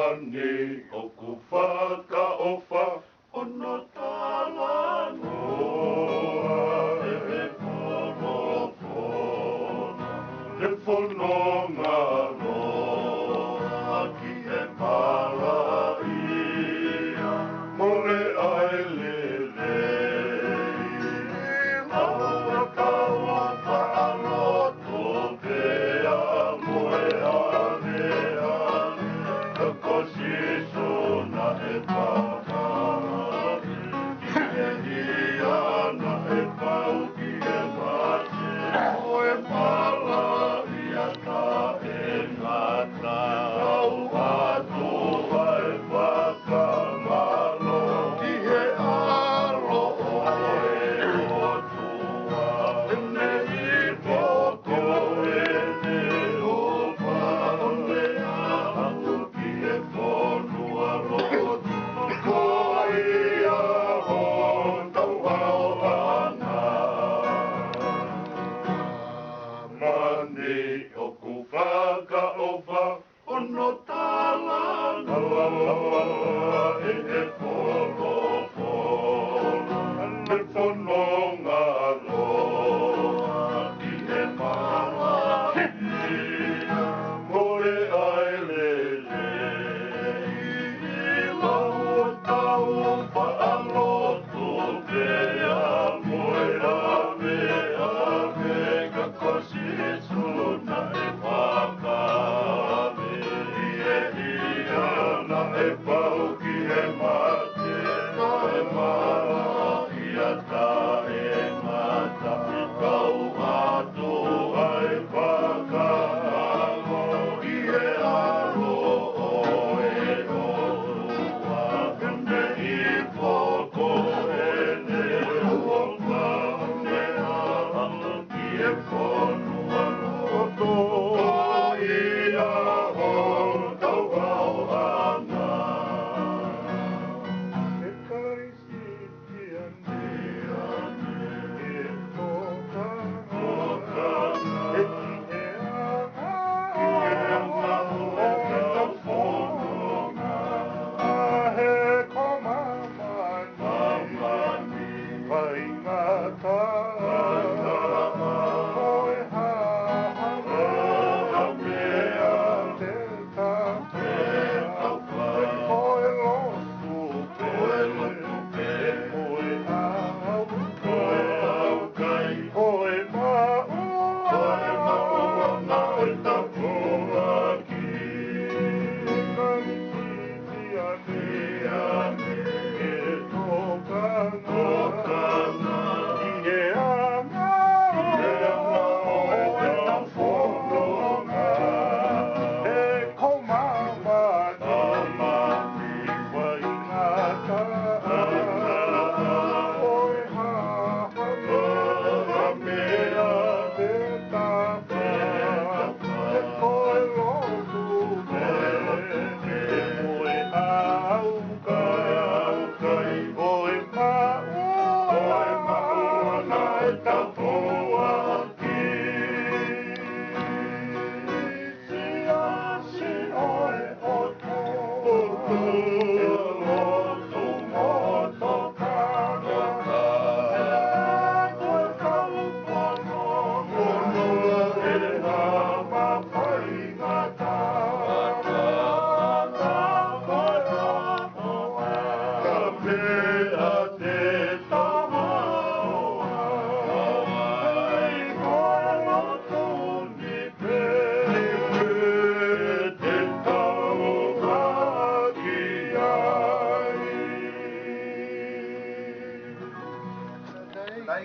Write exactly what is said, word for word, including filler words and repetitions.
Ni ʻoku fakaʻofa hono talanoa ʻe he folofola, he fononga loa ki he malaʻia, mole ʻa e lelei. Aua kau faʻa loto pea mo e ʻaneʻane, ka ko Sīsū naʻe pāpā, ʻi he hia naʻe pau ki he mate, ko e malaʻia taʻengata. Kau atu ʻa e fakamālō ki he ʻAlo ʻo e ʻOtua, ʻene hifo ko ʻene ʻofa, ʻo ne aʻu ki he fonua lotu, ko ia hotau ʻAlo ʻana. Mani ʻoku fakaʻofa hono talanoa ʻe he folofola, he fononga loa ki he malaʻia, mole ʻa e lelei. Aua kau faʻa loto pea mo e ʻaneʻane, ka ko Sīsū naʻe pāpā, ʻi he hia naʻe pau ki he mate, ko e malaʻia taʻengata. Kau atu ʻa e fakamālō ki he ʻAlo ʻo e ʻOtua, ʻo ne hifo ko ʻene ʻofa, ʻo ne aʻu ki he fonua lotu, ko ia hotau ʻAlo ʻana. ʻE Kalisitiane, ʻe tokanga, ʻe ki he anga ʻo ʻetau fononga, ʻa e ko māmani, māmani faingataʻa, ko e hā ha meʻa te ta, te ta fai, ko e lotu pē, ko e lotu pē, ko e ʻaukai, ko e ʻaukai, ko e maʻu, ko e maʻu ʻa e tāpuaki. Kalisitiane, ʻe tokanga, tokanga ki he anga, ki he anga ʻo ʻetau fononga, ʻe ko māmani, māmani faingataʻa, ko e hā ha meʻa te ta fai, ko e lotu pē, ko e ʻaukai, ko e maʻu, ko e maʻu ʻa e tāpuaki.